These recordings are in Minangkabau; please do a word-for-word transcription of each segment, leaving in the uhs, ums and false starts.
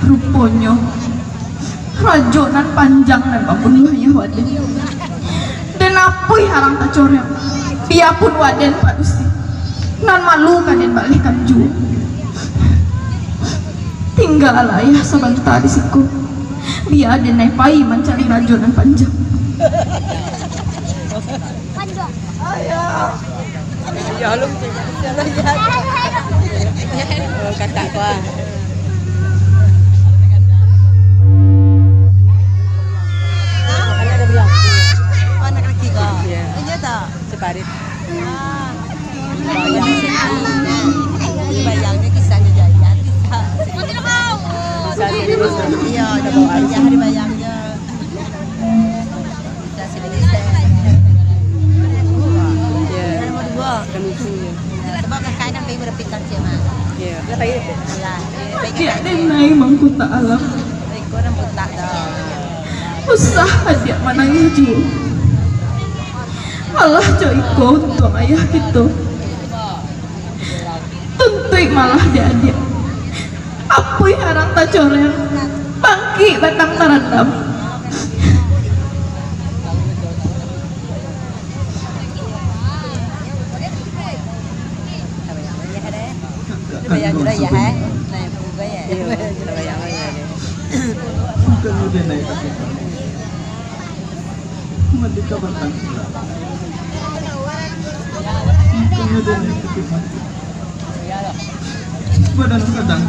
Ruponyo, rajo nan panjang nan mambunuah ayah waden. Den apuih arang tacoreang, biyapun waden padusi, nan malu ka den balehkan juo. Tinggalah ayah sabanta di siko, bia den naiak pai mancari rajo nan panjang. Panjang. Ayah. Ya, lu. Oh, katak ko, ah. Anak laki ko? Iya. Inyo tak? Separit. Ah. Bayang. Bayangnyo kisah jo Jaya, kisah. Kisah serius. Iya, kisah hari bayangnyo. Iyo. Kan lucu, yo. Sebab kakak kan pai berpitang cik mah. Iyo. Lah, pai. Lah, pai. Cik, kakak denai mangkutak alam. Iko rambutan dah. Usah adiak manangih juo. Alah, cok iko untuang ayah kito. Tuntuik malah dek adiak. Apuih arang tacoreang, bangkik batang tarandam. Bukan udah naik kaki. Merdeka batang. Bukan udah naik kaki. Badan kadang.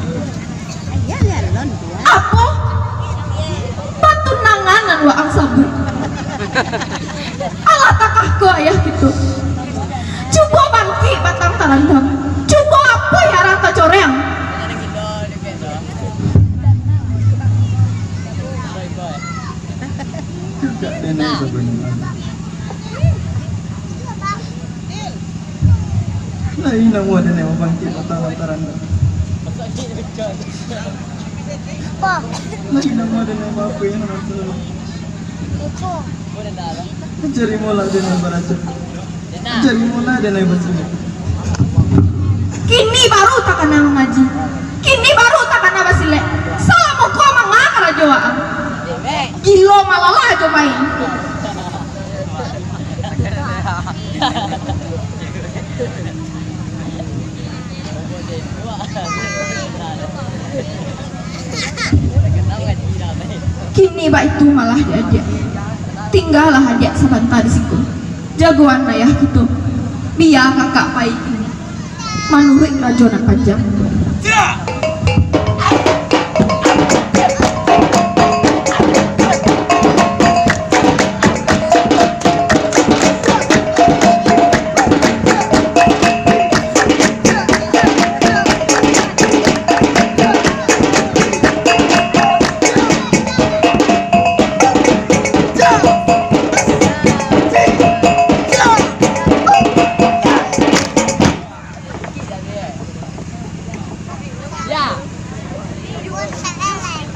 Apo? Batunangan nan waang sabuik. Alah takah ko ayah kito. Cubo bangkik batang tarandam. Cubo apuih arang tacoreang. Cegak denai babanyak. Lain namo den nan bangkik batang nan tarandam. Lain namo den nan bapui nan selalu. Cari molah den nan baraja. Cari molah den nan basilik. Kini baru takana mangaji. Kini baru takana basilek. Salah muko manga karajo waang. Gilo malalah jo main. Kini baitu malah dek adiak. Tinggalah adiak sabanta di siko. Jagoan ayah kito. Bia kakak pai kini. Manuruik rajo nan panjang.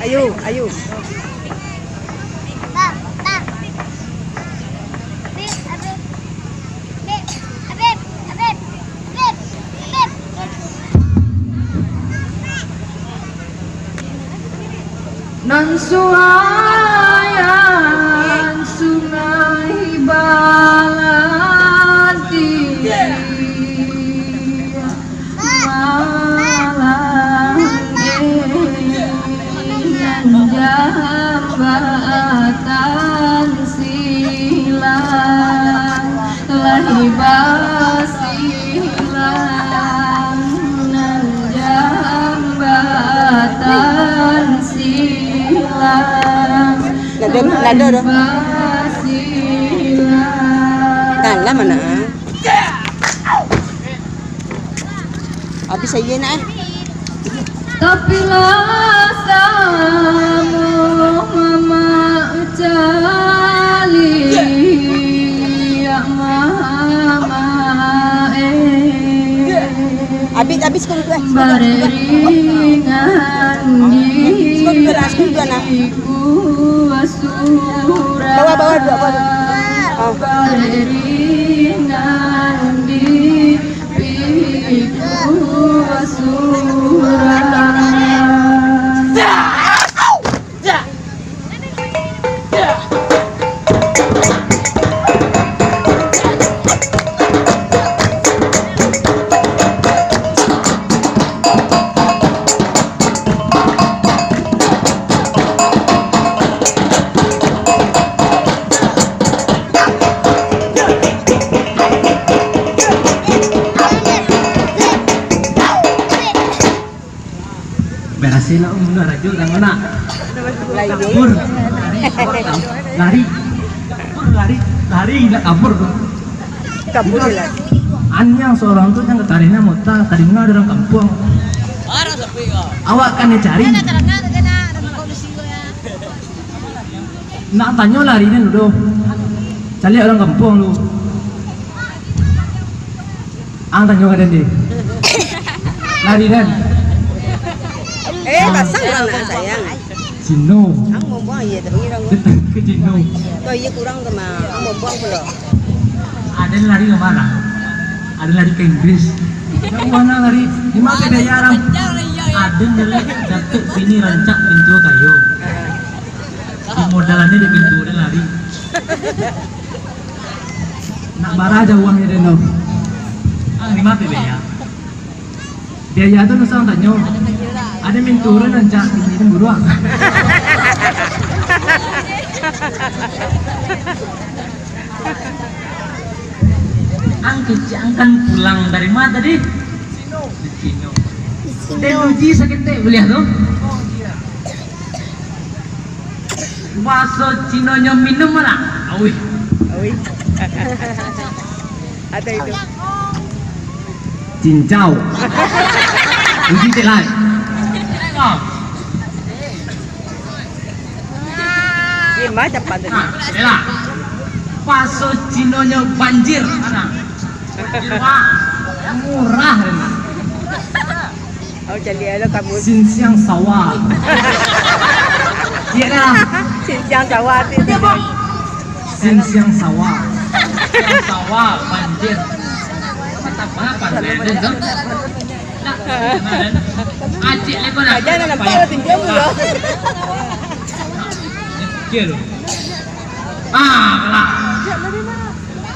Ayo, ayo. Nan suayan sungai balati, malam nan jambatan silang. Lai basilang nan jambatan silang. Nado, nado doh. Lai basilang. Kalah mana? Abih sayo nak, eh. Tapi lah samo mamak caliak mamak, eh. Abih, abih, sekolah dulu, eh. Bariringan. Sekolah dulu lah, sekolah dulu lah. Bawah, bawah, duduk bawah. Oh. Bariringan. Elok mundur aja urang anak. Kabur. Lari. Kabur, lari. Lari, nak kabur tu. Kabur lah. Anyang surang tu, yang katarina mota, tadanga dari urang kampuang. Awak kan dicari. Nak tanyo lari ni dulu. Caliak urang kampuang lu. Ang tanyo ka den deh. Lari den. Eh, pasang urang nak sayang. Cino. Ang buang-buang aja, tapi urang. Ke Cino. Tuh, iya kurang tu mah. Ang buang-buang pulo. Ada lari ka ma? Ada lari ka Inggris. Yang mana lari? Di mana beda ya, Ram? Ada lari jatuh sini rancak pintu kayu. Di modalannyo di pintu, ada lari. Nak bara jauahnyo den tu. Ah, di mana biaya? Biaya tu nusah tanyo. Ada minturan ancak ini buruak. Ang kecek ang kan pulang dari mana tadi? Di Cino. Den uji saketek buliah tu? Bahaso Cinonyo minum anak. Awih. Awih. Ada itu. Cincau. Uji cek lai. Lima cepat tadi. Nah, yalah. Bahaso Cinonyo banjir anak. Banjir, Pak. Murah, anak. Au caliak lo kamu. Sinsiang sawah. Cik dah. Sinsiang sawah tu. Dia, Pak. Sinsiang sawah. Sinsiang sawah, banjir. Mata apa, Pak? Acik lebar lah. Aja nak nampak lo tunjuk dulu. Oke lo. Ah, lah.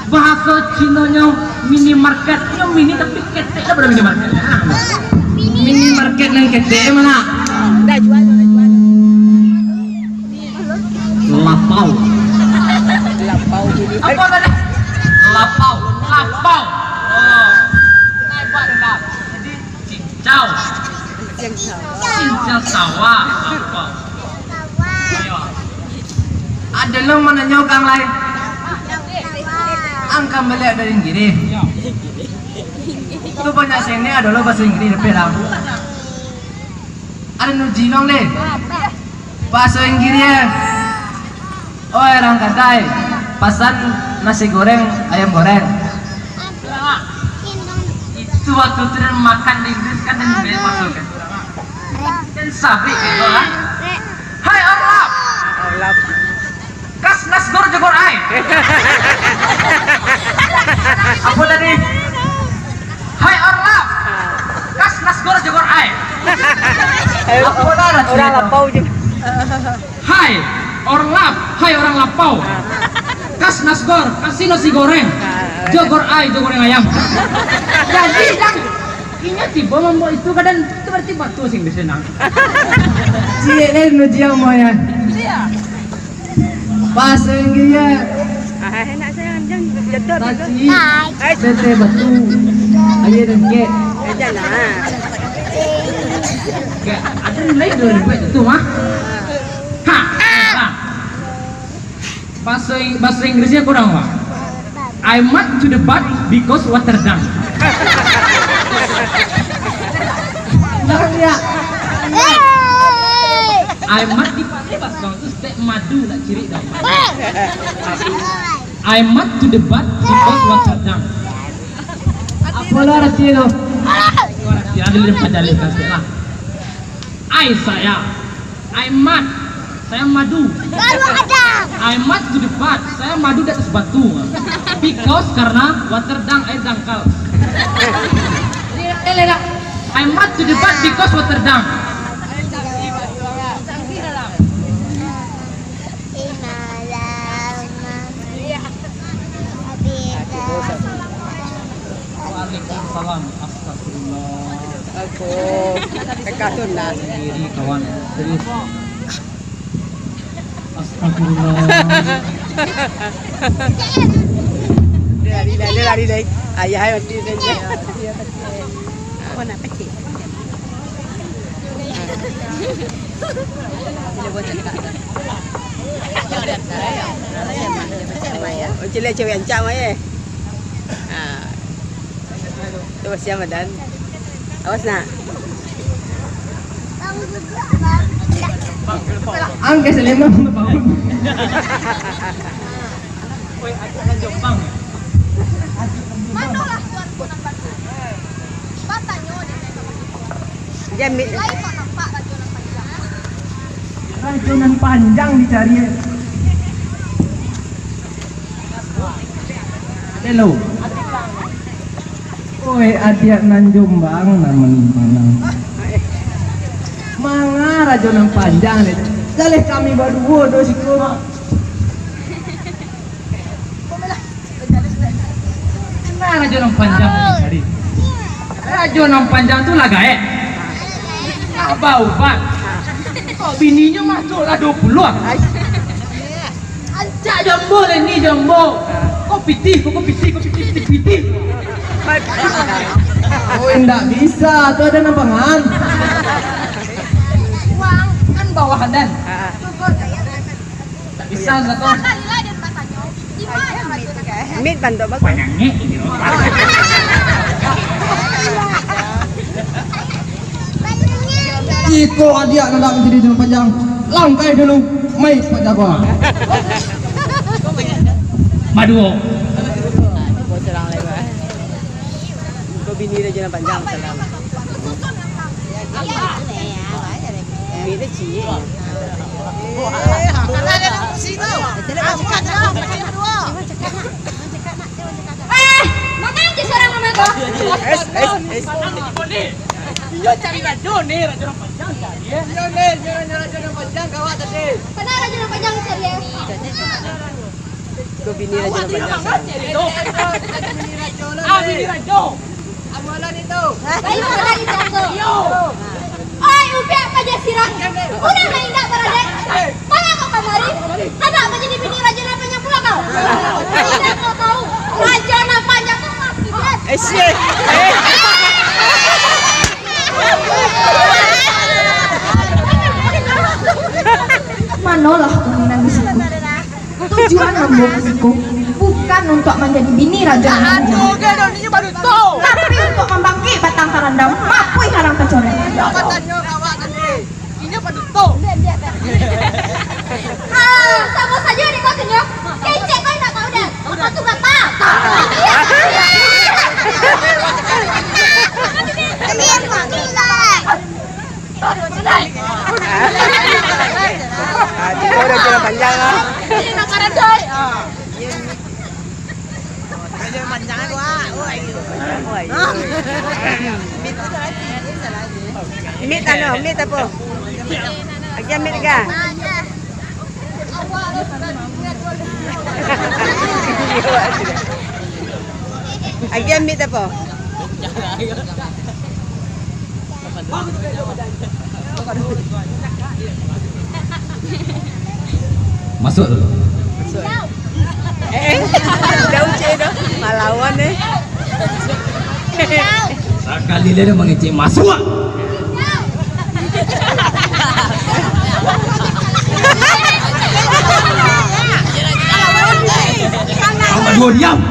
Bahaso Cinonyo minimarket, nyo mini tapi ketek lah pada minimarket. Minimarket nan ketek mana? Dah jual, dah jual. Lapau. Lapau mini. Apa tadi? Lapau. Lapau. Oh. Hebat dah. Jadi, cincau. Cincau. Cincau sawah. Lapau. Ayo. Ado lo mananyo ka ang lai. Ang ka baliak dari Inggirih. Tu banyak sini ado lo bahaso Inggirih dapek lah. Ado nan uji nong deh. Bahaso Inggirih. Oi, urang kadai, pasan nasi goreng, ayam goreng. Itu waktu tu den makan di Inggirih kan, den beli masuk kan. Den sabik gitu lah. Hai, Arlap. Arlap. Kas nasgor jogor ai. Apa tadi? Hai, Arlap. Kas nasgor jogor ai. Apa dah? Urang lapau je. Hai, urang lap-, hai, urang lapau. Kas nasgor, kasih nasi goreng. Jogor ai, jogor goreng ayam. Jadi, Jang, inyo tibo mambaok itu ka den, itu berarti batua sing di sinan. Ciek den uji amoy ya. Bahaso Inggirih. Ah, enak sayang, Jang. Jatuh, jatuh. Taci, tete batu. Aia dengkek. Aja lah. Kak, ada nilai dua ribu itu mah. Ha. Bahasa Ing-, bahasa Inggrisnya kurang, Pak. I mad to the bath because water dang. Nah, ya. I mad di bahasa itu stek madu nak cirik dah. I mad to the bath because water dang. Apa lah arti itu? Ada lebih pajalihkan stek lah. Ai saya, ai mad, saya madu. Baru ada. I mad to the bath, saya madu di atas batu. Because karena water dang, air dangkal. Lele, lele. I mad to the bath because water dang. Waalaikumsalam. Astagfirullah. Aku kekatun lah. Diri kawan. Serius. Astagfirullah. Dia lari, dia lari, dia. Ayah, ayah, mati, dia. Apa nak pecik? Oh, cewek cewek ancam aja. Ah. Coba siang, Madan. Awas, nak. Angke Sleman. Manolah tuanku nan batua? Batanyo dek nan batua. Jan mi-, lain kok nampak rajo nan panjang. Rajo nan panjang dicari. Hello. Oi, adiak nan Jombang, nan manimang. Manga rajo nan panjang, deh. Jaleh kami baduo do siko, Mak. Nah, rajo nan panjang tadi. Rajo nan panjang tu lah gaek. Lah baubat. Kok bininyo masuak lah duo puluah. Ancak jambo lah ni, jambo. Kok pitih, kok, kok pitih, kok pitih, pitih, pitih. Oh, indak bisa. Tu ado nan pangan. Uang kan bawah, Dan. Cukup. Tak bisa, Zato. Sakali lah den batanyo, di ma nan rajo nan panjang? Mit bantuak bagus. Panyangik ini. Iko adiak nan nak manjadi rajo nan panjang, langkai dulu, mai Pak Jago. Baduo. Surang lai, Pak. Kau bini rajo nan panjang, salam. Bini tu ciek. Eh, mangecek surang mama ko? Es, es, es. Iyo cari rajo ni, rajo nan panjang cari, eh. Iyo ni, iyo ni, rajo nan panjang kawak tadi. Kana rajo nan panjang cari, eh? Ko bini rajo nan panjang. Ah, bini rajo. Amualan itu. Baik, baik, baik. Yo. Oi, upiak paja sirang. Urang nan indak baradek. Manga kau kamari? Handak manjadi bini rajo nan panjang pulo kau? Indak kau tahu. Rajo nan panjang tu mati, Jan. Eh, shit. Manolah kau minang di situ. Tujuan ambo ka siko bukan untuak manjadi bini rajo nan rajo. Aduh, gadonyo baduto. Tapi untuak mambangkik batang karandam, mapuih harang tacorek. Batanyo ka awak tadi. Inyo baduto. Ah, samo sajo dek kau tu nyo. Kecek kau indak tahu dah. Apa tu bapa? Ah, tibo dah jalan panjang lah. Jalan panjang lah, wah. Wah, iyo. Mit tu salah, salah. Mit anu, mit apo? Agiah mit ka? Agiah mit apo? Masuak dulu. Eh, eh. Jauh cek tu. Malawan, eh. Sakali lai dah mangecek masuak. Ang baduo diam.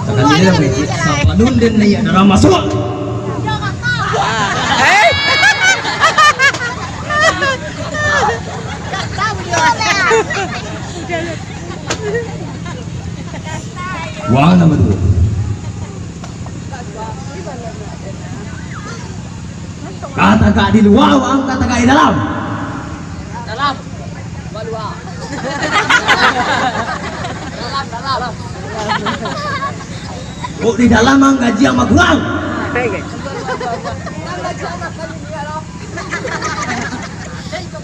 Sakali lai dah mangecek, sabalun den naiak darah masuak. Eh? Wang namo tu? Ka tagak di lua, wang ka tagak di dalam. Dalam. Ba lua. Dalam, dalam. Kok di dalam ang gaji ang bakurang? Ang gaji ang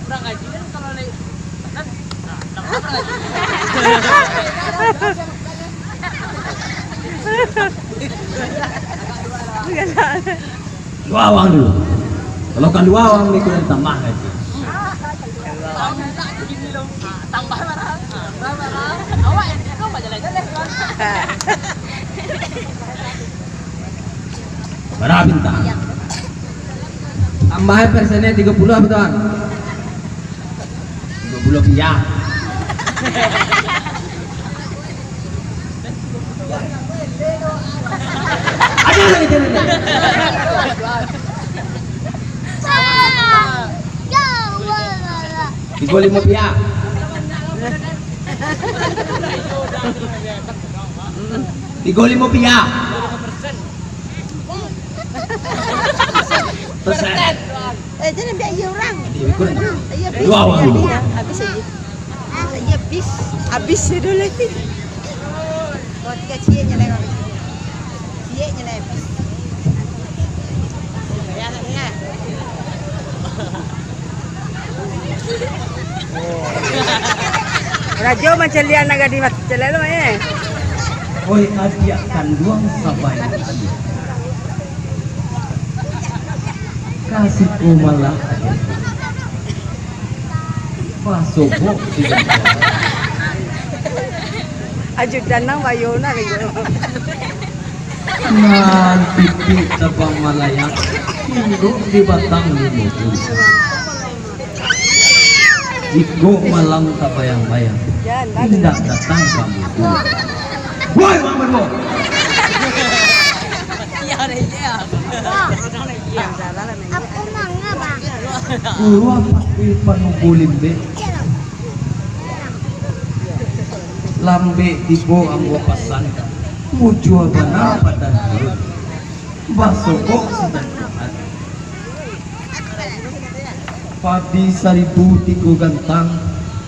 kurang gaji kan kalau naik. Lua wang dulu. Kalau kalua wang ni kurang tambah gaji. Tambah marah. Tambah marah. Awak yang itu majalah-jalah, Bang. Bara bintang? Tambahan persennya tiga puluh apa, Tuan? Tiga puluh rupiah. Ada lagi, ada lagi. Tiga lima rupiah. Tiga lima rupiah. Persen. Eh, jangan biar iya orang. Iya, betul. Iya, habis. Dua orang dulu. Iya, habis aja. Iya, habis. Habis dulu. Kau tiga cieknya lah. Cieknya lah habis. Bayar tak, bayar? Rajo macam lian nak gadih macam lian tu, eh. Oi, adiak kanduang sabayang tadi. Kasih ko malah. Pasobok di dalam. Ajudan nang bayo nak lagi. Nan pitik tabang malayang, tunduk di batang limau pun. Jikok malang tabayang-bayang, indak datang kamu pun. Woi, Mak Manmo! Guru apak panubuh limbek. Lambek tibo ambo pasan, mujua bana padan turun. Basokok sinan Tuhan. Padi saribu tigo gantang,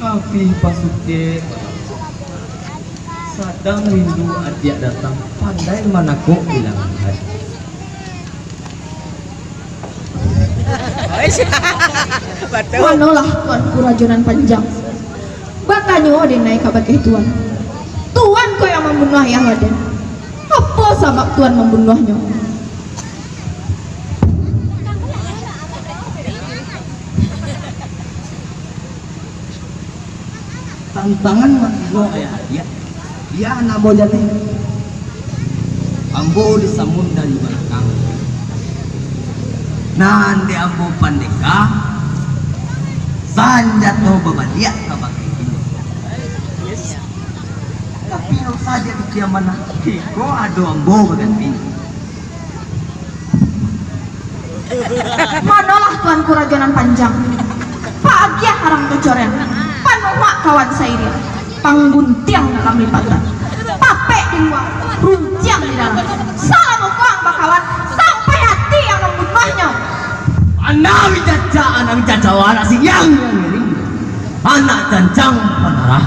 api pasukek. Sadang rindu adiak datang, pandai manakok bilangan hari. Batua. Manolah Tuanku Rajo Nan Panjang. Batanyo den nai kabake Tuan. Tuan ko yang mambunuah ayah Raden. Apo sabab Tuan mambunuahnyo? Tantangan mati lo, ayah adiak. Iyo, namo jadi. Ambo disamun dari balakang. Nan dek ambo pandeka, sanjato babaliak kabake inyo. Tapi, lo sajo di kiamat, iko ado ambo baganti. Manolah Tuanku Rajo Nan Panjang. Paagiah arang kacorean, panuhak kawan sairiang, pangguntiang dalam lipatan, papek di lua, runciang di dalam. Salah muko ang bakawan, sampai ati ang mambunuahnyo. Anak bicacak, anak bicacak, anak siang, anak cancang panarah.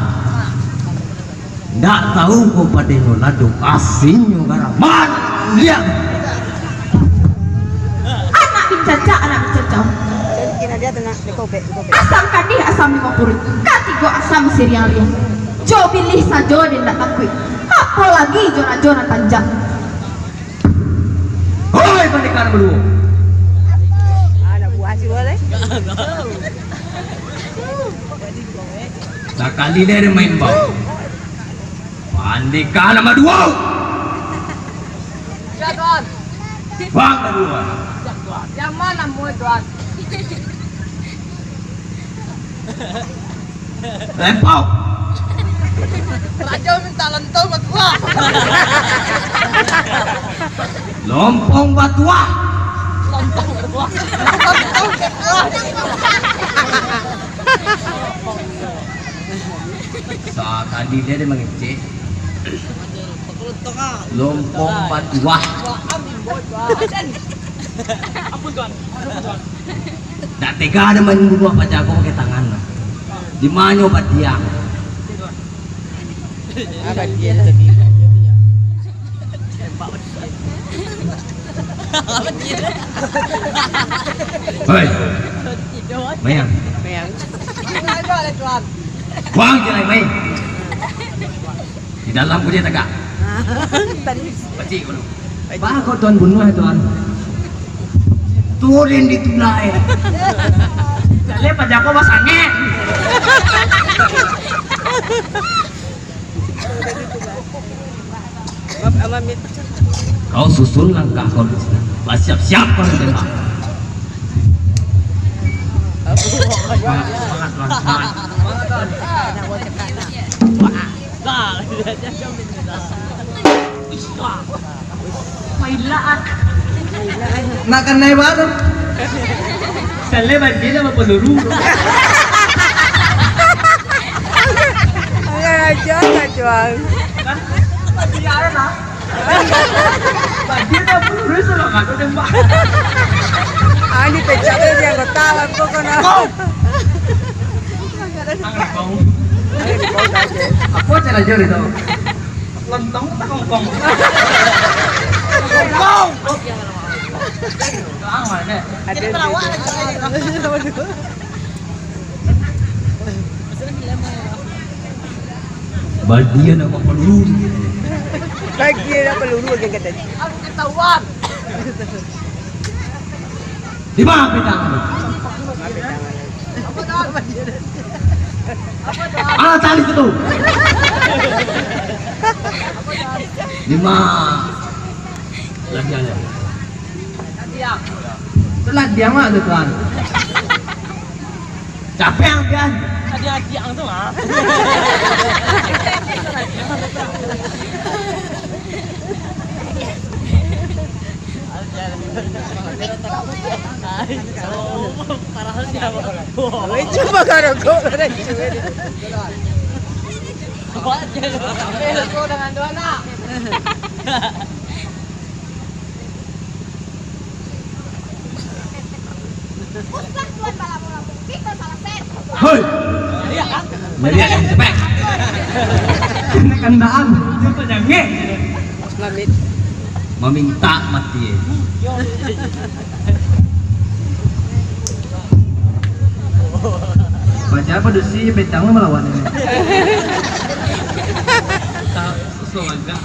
Ndak tahu ko padeh nyo lado, asinyo garam. Man, liak. Anak bicacak, anak bicacau. Asam kadih, asam limo puruik. Katigo asam siriang-riang. Jo bilih sajo den ndak takuik. Apo lagi jo Rajo Nan Panjang. Hoi, pandeka nan baduo. Anak buah si Wal, eh. Sakali deh dia main bau. Pandeka nan baduo. Ya, Tuan. Bang baduo. Ya, Tuan. Yang mana mu, Tuan? Lempau. Rajo minta lontong batuah. Lompong batuah. Lontong batuah. Lontong batuah. Sakali deh dia mangecek. Lompong batuah. Ampun, Tuan. Ampun, Tuan. Ndak tega den mambunuah paja ko pakai tangan. Di ma nyo badiah? Hoi. Mayang. Mayang. Buang je lai, mai. Di dalam ko dia tagak. Tadi. Pacik ko lu. Bah, kok Tuan bunuah, Tuan? Turin ditulak, eh. Jaleh paja ko basangek. Kau susun langkah kau di sini. Basiap-siap kau di tembak. Semangat, semangat, semangat. Nak kanai baru. Sale banjir sama peluru. Agak aja, Kak Juang. Kan? Biar lah. Bagian apa? Terus lah, aku tembak. Ah, ini pecah tu dia anggota apa kau nak? Kau. Tangan kau. Apa cara jari tau? Lontong tak kongkong? Kongkong. Ada pelawak lagi. Bagian apa peluru? Bagian apa peluru yang kata? Aku ketahuan. Di mana bintang? Ah, cari situ. Di mana? Lagi ada. Itulah dia mah tu, Tuan. Capek ang pian. Tadi ati ang tu lah. Cuba kau rokok, kau dah cuba ni. Buat je. Rokok dengan dua anak. Usah tuan balamu-lamu, kita salah set. Hoi! Nyari yang cepek. Kena kandaan. Siapa nyangek? Maminta mati. Baca apa dosi, bentang malawan ini. Tak sesuai agak.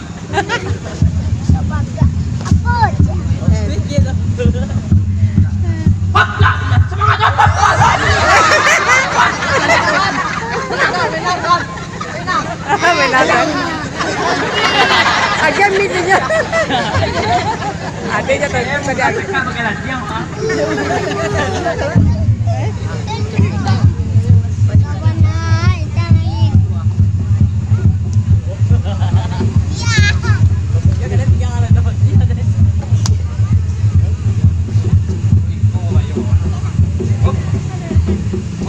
Agian mitinya. Ada je tadi.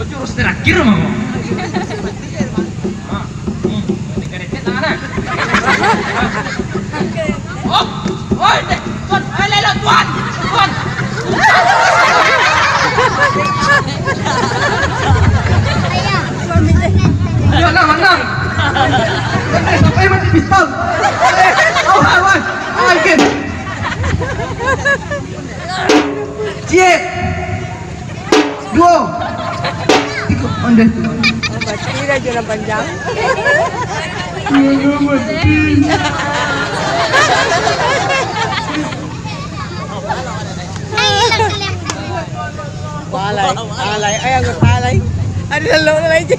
Jurus terakhir mah. Oh, oi, dek, Tuan, eh, lelo, Tuan, Tuan. Ayo, nang, nang. Sampai mati pistol. Eh, awas, awas, awas, awas. Ciek. Duo. Tigo. Onde. Oh, mati dah jalan panjang. Mati. Alai, alai, eh, anggota alai. Ada lalu alai je.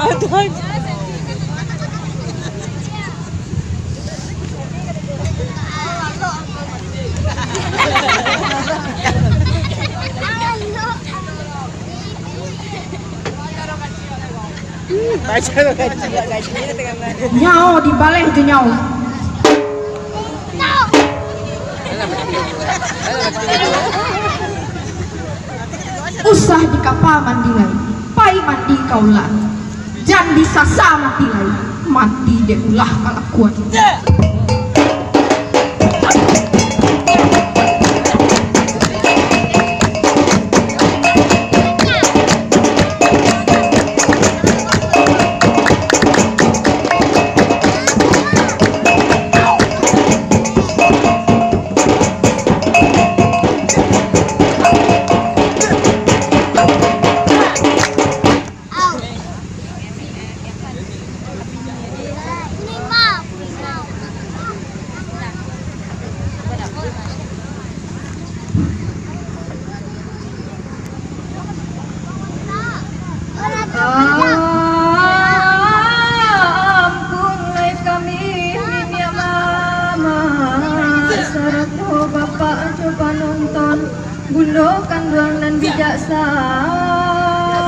Aduh. Nyao dibaleh jo nyao. Usah di kapa mandi lai, pai mandi ka ulah. Jan disasa mati lai, mati dek ulah kalakuan. Samo.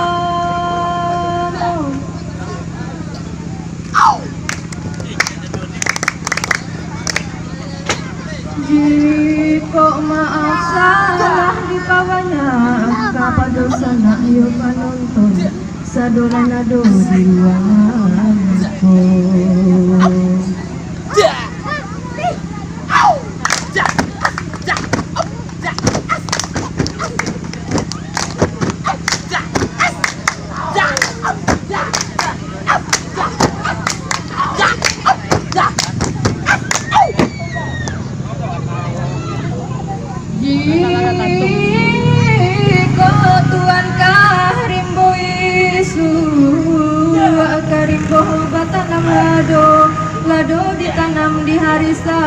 Jikok maaf salah dipabanyak, kapado sanak yo panonton, sado nan ado di ruangan ko. Jikok Tuan ka rimbo isuak, ka rimbo batanam lado, lado ditanam di hari Sanjo.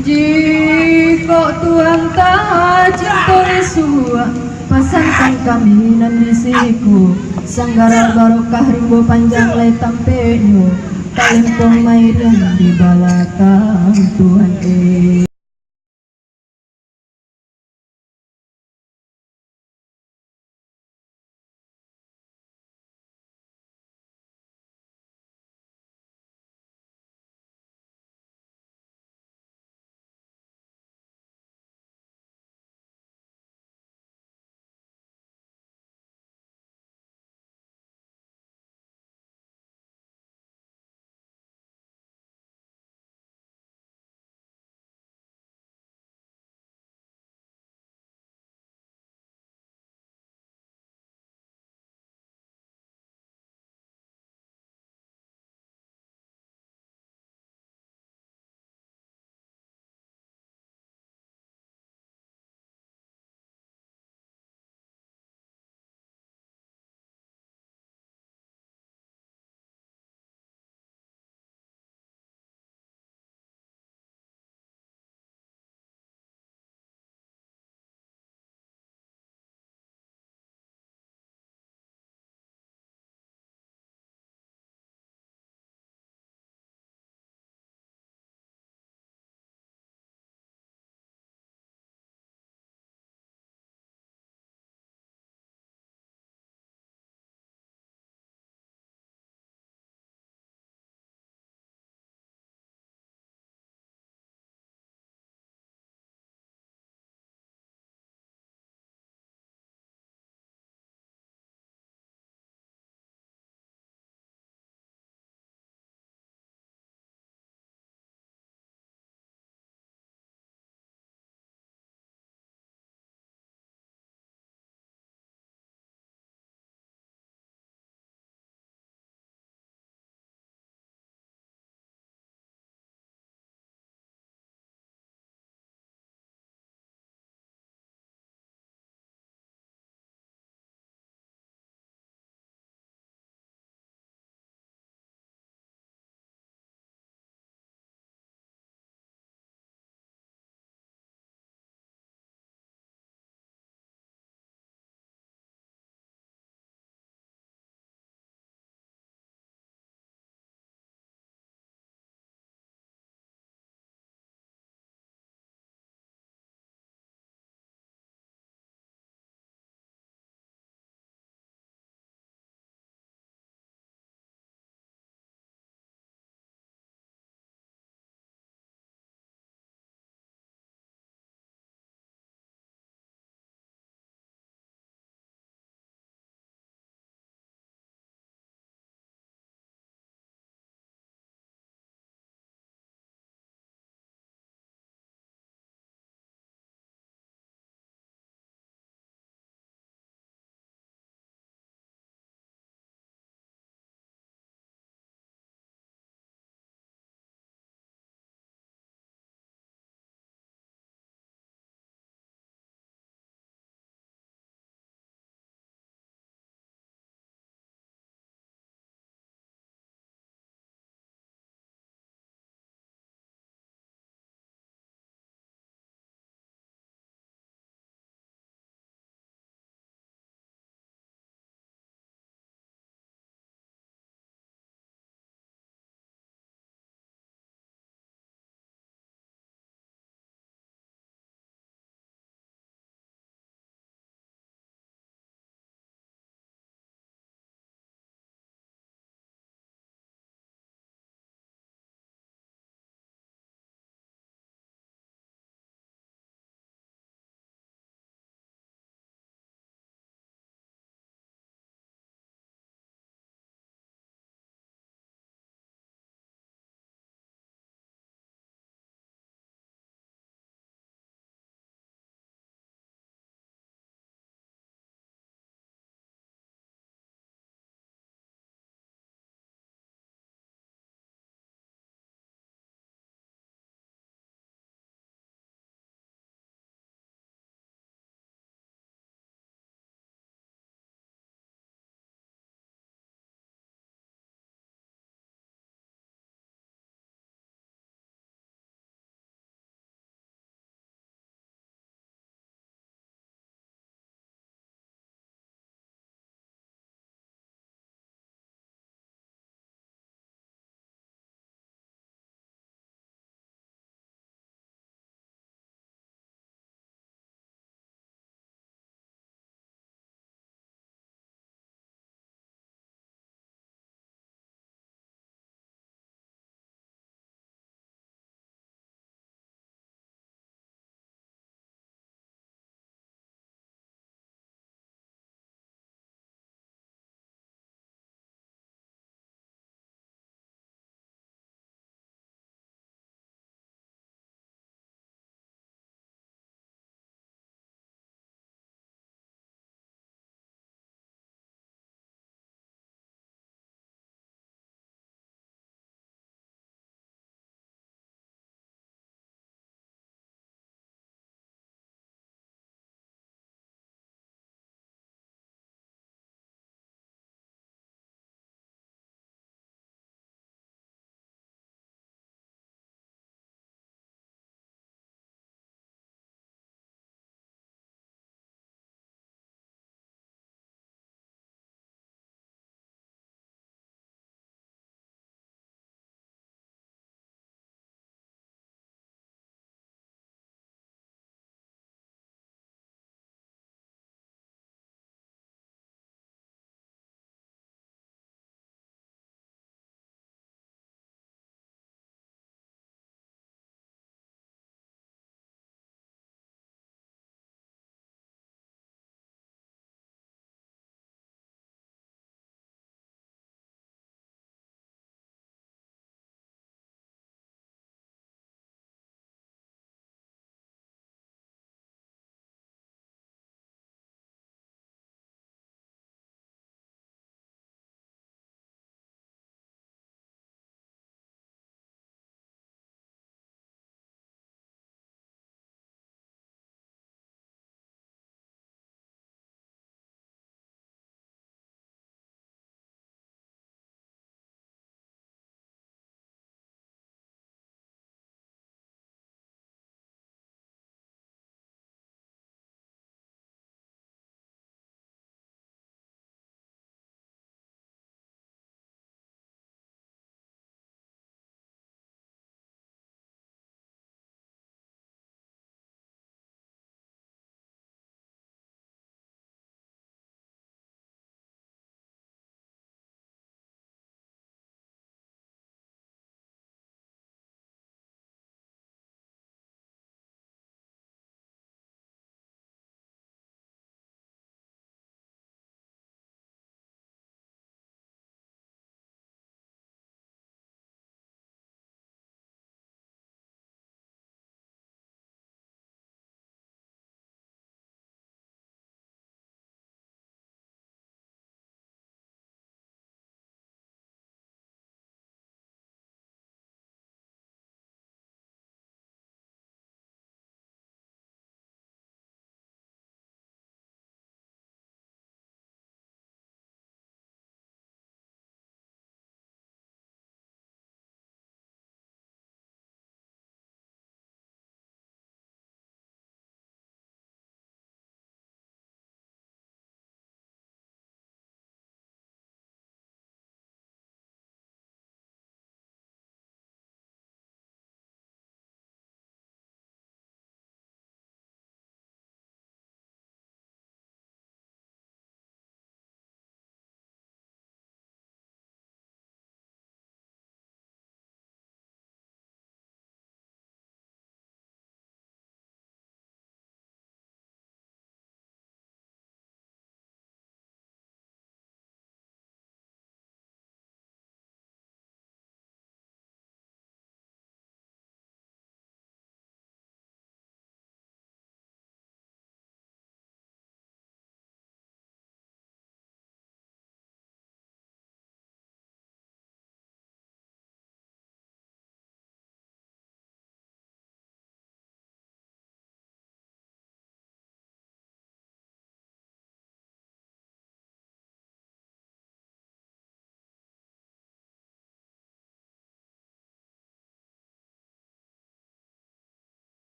Jikok Tuan tacinto isuak, pasankan kami nan di siko, Sanggaran Barokah Rimbo Panjang lai tampeknyo, talempong mairing di balakang Tuan e.